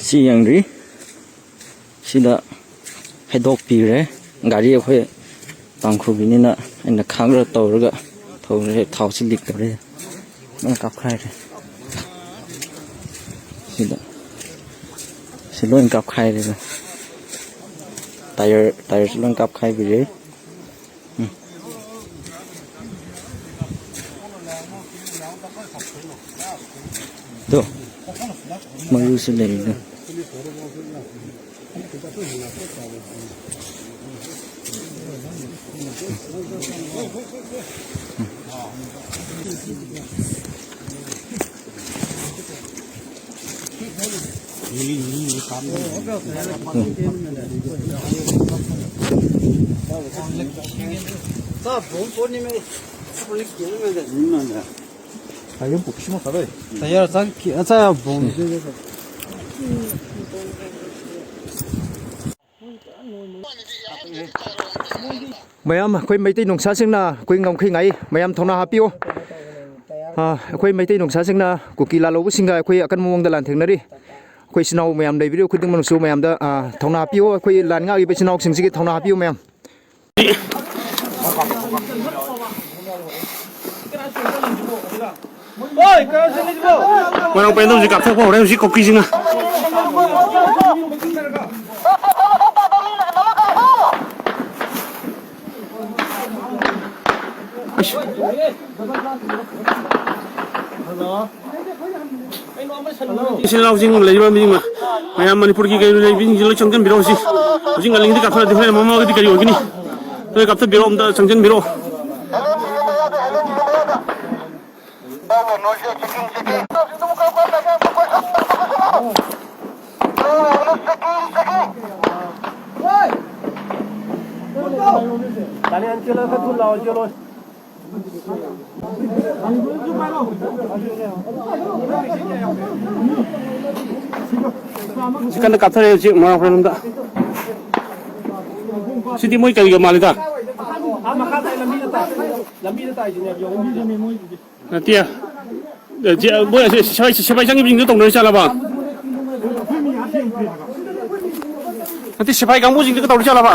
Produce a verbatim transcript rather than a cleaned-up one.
ꯁꯤ ꯌꯦꯡꯗ꯭ꯔꯤ꯫ ꯁꯤꯗ ꯍꯩꯗꯣꯛꯄꯤꯈ꯭ꯔꯦ꯫ ꯒꯥꯔꯤ ꯑꯩꯈꯣꯏ ꯇꯥꯡꯈꯨꯜꯒꯤꯅꯤꯅ ꯑꯩꯅ ꯈꯥꯡꯔ ꯇꯧꯔꯒ ꯊꯧꯔꯦ꯫ ꯊꯥꯎꯁꯤ ꯂꯤꯛ ꯇꯧꯔꯦ꯫ ꯂꯣꯏ ꯀꯥꯞꯈꯥꯏꯔꯦ꯫ ꯁꯤꯗ ꯁꯤ ꯂꯣꯏ ꯀꯥꯞꯈꯥꯏꯔꯦꯗ꯫ ꯇꯥꯌꯔ ꯇꯥꯌꯔꯁꯨ ꯂꯣꯏ ꯀꯥꯞꯈꯥꯏꯕꯤꯔꯦ꯫ ꯎꯝ꯫ ꯇꯣ, ꯃꯔꯨꯁꯨ ꯂꯩꯔꯤꯗꯣ꯫ ꯃꯌꯥꯝ, ꯑꯩꯈꯣꯏ ꯃꯩꯇꯩ ꯅꯨꯡꯁꯥꯁꯤꯡꯅ ꯑꯩꯈꯣꯏ ꯉꯝꯈꯩ ꯉꯥꯏ꯫ ꯃꯌꯥꯝ ꯊꯧꯅꯥ ꯍꯥꯞꯄꯤꯌꯨ꯫ ꯑ, ꯑꯩꯈꯣꯏ ꯃꯩꯇꯩ ꯅꯨꯡꯁꯥꯁꯤꯡꯅ ꯀꯨꯀꯤ ꯂꯥꯜꯍꯧꯕꯁꯤꯡꯒ ꯑꯩꯈꯣꯏ ꯑꯀꯟꯕ ꯃꯑꯣꯡꯗ ꯂꯥꯟꯊꯦꯡꯅꯔꯤ꯫ ꯑꯩꯈꯣꯏ ꯏꯆꯤꯟ ꯏꯅꯥꯎ ꯃꯌꯥꯝ ꯂꯩꯕꯤꯔꯤꯕ ꯈꯨꯗꯤꯡꯃꯛꯅꯁꯨ ꯃꯌꯥꯝꯗ, ꯑ, ꯊꯧꯅꯥ ꯍꯥꯞꯄꯤꯌꯨ꯫ ꯑꯩꯈꯣꯏ ꯂꯥꯟ ꯉꯥꯛꯂꯤꯕ ꯏꯆꯤꯟ ꯏꯅꯥꯎꯁꯤꯡꯁꯤꯒꯤ ꯊꯧꯅꯥ ꯍꯥꯞꯄꯤꯌꯨ ꯃꯌꯥꯝ꯫ ꯃꯣꯏꯔꯥꯡ ꯄꯨꯔꯦꯟꯗ ꯍꯧꯖꯤꯛ ꯀꯥꯞꯊꯣꯛꯄ ꯍꯧꯔꯦ ꯍꯧꯖꯤꯛ ꯀꯨꯀꯤꯁꯤꯡꯅ꯫ ꯏꯆꯤꯜ ꯏꯅꯥꯎꯁꯤꯡ ꯂꯩꯔꯤꯕ ꯃꯤ ꯃꯌꯥꯝ, ꯃꯅꯤꯄꯨꯔꯒꯤ ꯀꯩ ꯂꯩꯕꯤꯁꯤꯡꯁꯤ ꯂꯣꯏ ꯆꯪꯁꯤꯟꯕꯤꯔꯛꯑꯣ꯫ ꯍꯧꯖꯤꯛ ꯍꯧꯖꯤꯛ ꯉꯜꯂꯤꯉꯩꯗ ꯀꯥꯞꯊꯣꯛꯑꯗꯤ ꯍꯣꯔꯦꯟ ꯃꯃꯥꯡꯗꯤ ꯀꯔꯤ ꯑꯣꯏꯒꯅꯤ? ꯅꯣꯏ ꯀꯥꯞꯊꯠꯄꯤꯔꯛꯑꯣ, ꯑꯝꯇ ꯆꯪꯁꯤꯟꯕꯤꯔꯛꯑꯣ꯫ ꯗꯥꯅꯤꯌꯥꯟ, ꯆꯦꯜꯂꯣ, ꯈꯔ ꯊꯨꯅ ꯂꯥꯛꯑꯣ, ꯆꯦꯜꯂꯣ꯫ ꯁꯤ ꯀꯟꯅ ꯀꯥꯞꯊꯔꯦ ꯍꯧꯖꯤꯛ ꯃꯣꯏꯔꯥꯡ ꯄꯨꯔꯦꯟꯂꯣꯝꯗ꯫ ꯁꯤꯗꯤ ꯃꯣꯏ ꯀꯔꯤꯒ ꯃꯥꯜꯂꯤꯗ? ꯅꯠꯇꯦ꯫ ꯃꯣꯏ ꯑꯁꯤ ꯁꯤꯐꯥꯏ, ꯁꯤꯐꯥꯏ ꯆꯪꯈꯤꯕꯁꯤꯡꯗꯣ ꯇꯧꯅꯔꯤ ꯆꯠꯂꯕ? ꯅꯠꯇꯦ, ꯁꯤꯐꯥꯏ ꯀꯥꯡꯕꯨꯁꯤꯡꯗꯨ ꯀꯩꯗꯧꯔꯤ ꯖꯥꯠꯂꯕ?